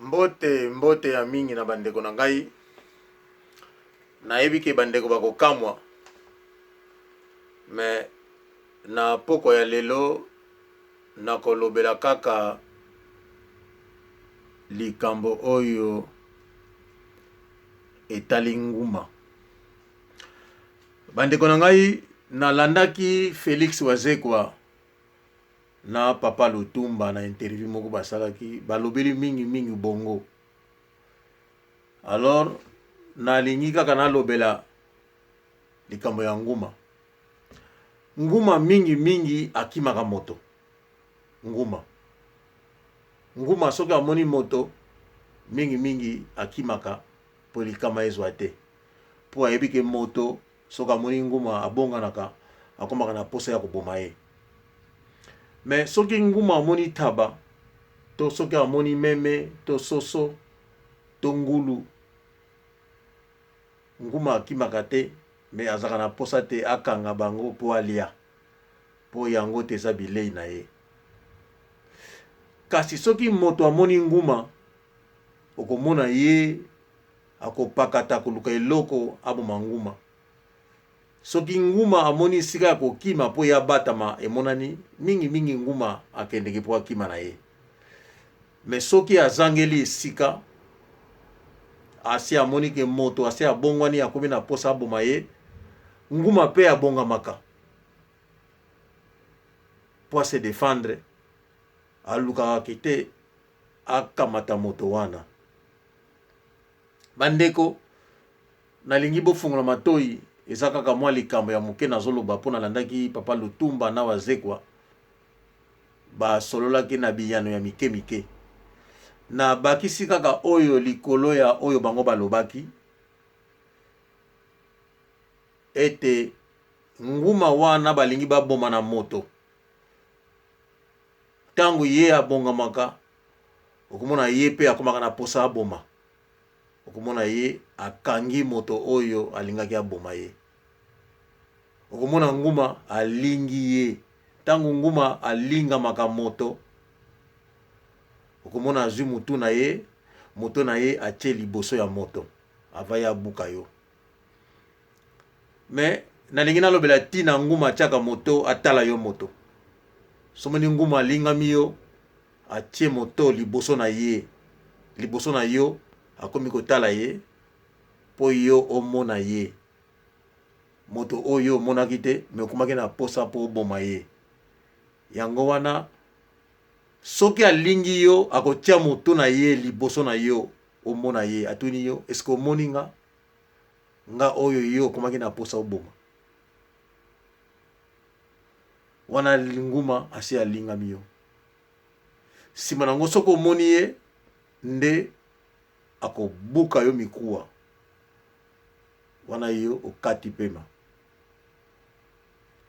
Mbote mbote ya mingi na bandeko na ngai. Nayebi ke bandeko bakokamwa me na pokwa ya lelo nakolobela kaka likambo oyo etali nguma. Bandeko na ngai, nalandaki Felix Wazekwa na papa Lutumba na interview moko basalaki, balobeli mingi mingi bongo. Alors nalingi kaka nalobela likambo ya nguma. Nguma mingi mingi akimaka moto. Nguma nguma soki amoni moto mingi mingi akimaka mpo likama ezwa te, mpo ayebi ke moto Soki amoni nguma abonganaka, akomaka na posa ya koboma ye. Mais soki nguma amoni taba to soki amoni meme to soso to ngulu, nguma akimaka te mais azalaka na posa te akanga bango po alia, po yango te eza bilei na ye. Kasi soki moto amoni nguma, okomona ye Akopakata koluka eloko aboma nguma. Soki nguma amoni esika ya kokima mpo ye abatama emonani, mingi mingi nguma akendeke mpo akima na ye. Mais soki azangeli esika, asi amoni ke moto asi abongwani akomi na posa aboma ye, nguma mpe abongamaka mpo a se defendre, alukaka ke te akamata moto wana. Bandeko, nalingi bofungola matoyi, eza kaka mwa likambo ya moke nazoloba mpo nalandaki papa Lutumba na Wazekwa basololaki na biyano ya mike mike. Nabakisi kaka oyo likolo ya oyo bango balobaki ete nguma wana balingi baboma na moto Tango ye abongamaka, okomona ye pe akomaka na posa aboma. Okomona ye akangi moto oyo alingaki aboma ye. Okomona nguma alingi ye. Tango nguma alingamaka moto, okomona azwi mutu na ye, moto na ye atie liboso ya moto avant ye abuka yo. Mais nalingi nalobela tina nguma atiaka moto atala yo moto. Somoni nguma alingami yo atie moto liboso na ye liboso na yo akomi kotala ye po yo omona ye moto oyo omonaki te me okomaki na posa po oboma ye. Yango wana soki alingi yo akotia moto na ye liboso na yo omona ye atuni yo est ce que omoni nga? Nga oyo yo okomaki na posa oboma wana linguma asi alingami yo sima nango soki omoni ye nde akobuka yo mikuwa wana yo okati pema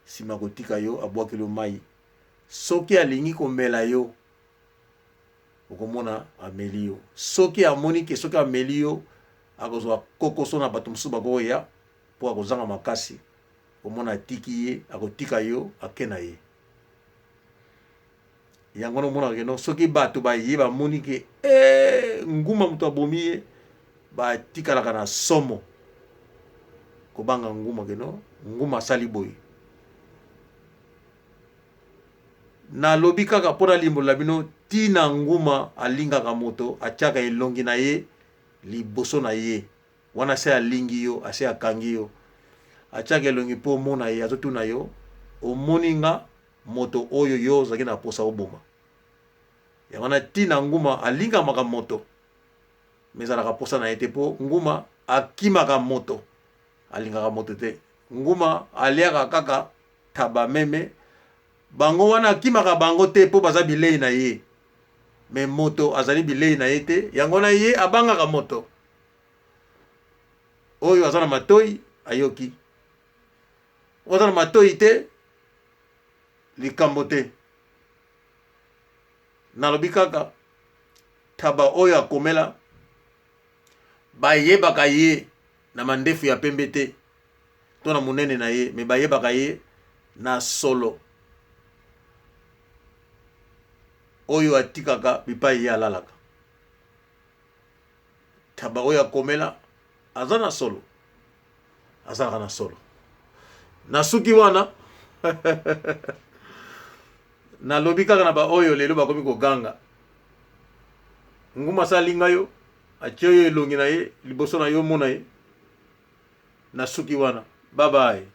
sima akotika yo abwakeli yo mayi soki alingi komela yo okomona ameli yo soki amoni ke soki ameli yo akozwa kokoso na bato mosusu bakoya mpo akozanga makasi omona atiki ye akotika yo ake na ye yango wana omonaka keno soki bato baye bamoni ke e nguma moto abomi ye batikalaka na somo kobanga nguma keno nguma asali boye Nalobi kaka mpo nalimbolela bino ntina nguma alingaka moto, atiaka elongi na ye liboso na ye. Wana ase alingi yo, ase akangi yo. Atiaka elongi mpo omona ye, azotuna yo, omoni nga moto oyo yo ozalaki na posa oboma? Yango wana ntina nguma alingamaka moto, mais ezalaka posa na ye te mpo nguma akimaka moto, alingaka moto te. Nguma aliaka kaka taba meme bango wana akimaka bango te po baza bilei na ye mais moto azali bilei na ye te yango wana ye abangaka moto oyo aza na matoi ayoki oyo aza na matoi te likambo te nalobi kaka taba oyo akomela bayebaka ye na mandefu ya pembe te to na monene na ye me bayebaka ye na solo oyo atikaka bipai ye alalaka. Taba oyo akomela aza na solo, azalaka na solo. Nasuki wana. Nalobi kaka na baoyo lelo bakomi koganga. Nguma asalinga yo, atie yo elongi na ye liboso na yo, mona ye. Nasuki wana. Bye bye.